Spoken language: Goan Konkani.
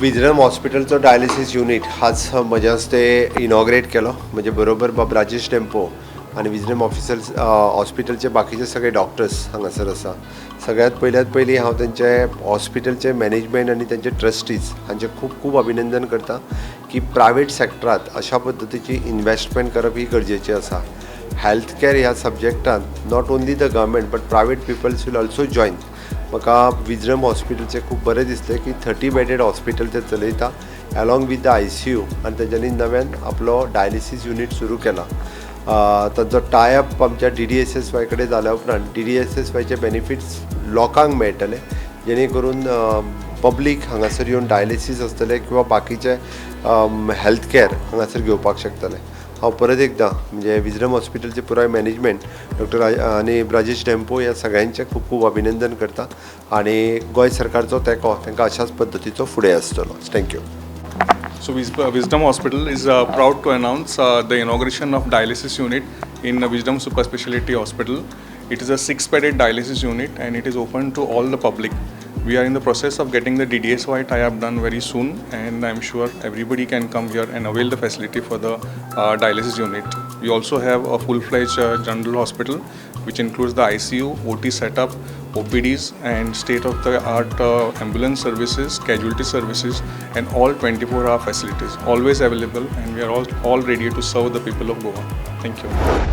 विजडम हॉस्पिटलचो डायलिसीस युनीट आज म्हज्या हस्ते इनॉग्रेट केलो. म्हजे बरोबर बाब राजेश डेम्पो आनी विजडम ऑफिसर हॉस्पिटलचे बाकीचे सगळे डॉक्टर्स हांगासर आसा. सगळ्यात पयल्यात पयलीं हांव तेंचे हॉस्पिटलचे मॅनेजमेंट आनी तेंचे ट्रस्टीज हांचे खूब खूब अभिनंदन करता की प्रायवेट सॅक्टरांत अशा पद्दतीची इनवेस्टमेंट करप ही गरजेची आसा. हेल्थ केअर ह्या सब्जेक्टान not only the government but private peoples will also join. म्हाका विजडम हॉस्पिटलचें खूब बरें दिसलें की 30 बेडेड हॉस्पिटल ते चलयता along with the ICU आनी तेंच्यांनी नव्यान आपलो डायलिसीस युनीट सुरू केला. तांचो टायअप आमच्या डीडीएसएसवाय कडेन जाल्या उपरांत डीडीएसएसवायचे बेनिफिट्स लोकांक मेळटले, जेणे करून पब्लीक हांगासर येवन डायलिसीस आसतले किंवा बाकीचे हेल्थ केअर हांगासर घेवपाक शकतले. हांव परत एकदां म्हणजे विजडम हॉस्पिटलचे पुराय मॅनेजमेंट, डॉक्टर आनी राजेश डेम्पो ह्या सगळ्यांचें खूब खूब अभिनंदन करता आनी गोंय सरकारचो तेंको तांकां अशाच पद्दतीचो फुडें आसतलो. Thank you. So Wisdom Hospital is proud to announce the inauguration of dialysis unit in Wisdom Super Speciality Hospital. It is a six-bedded dialysis unit and it is open to all the public. We are in the process of getting the DDSY tie-up done very soon, and I'm sure everybody can come here and avail the facility for the dialysis unit. We also have a full-fledged general hospital which includes the ICU, OT setup, OPDs, and state-of-the-art ambulance services, casualty services, and all 24-hour facilities always available. And we are all ready to serve the people of Goa. Thank you.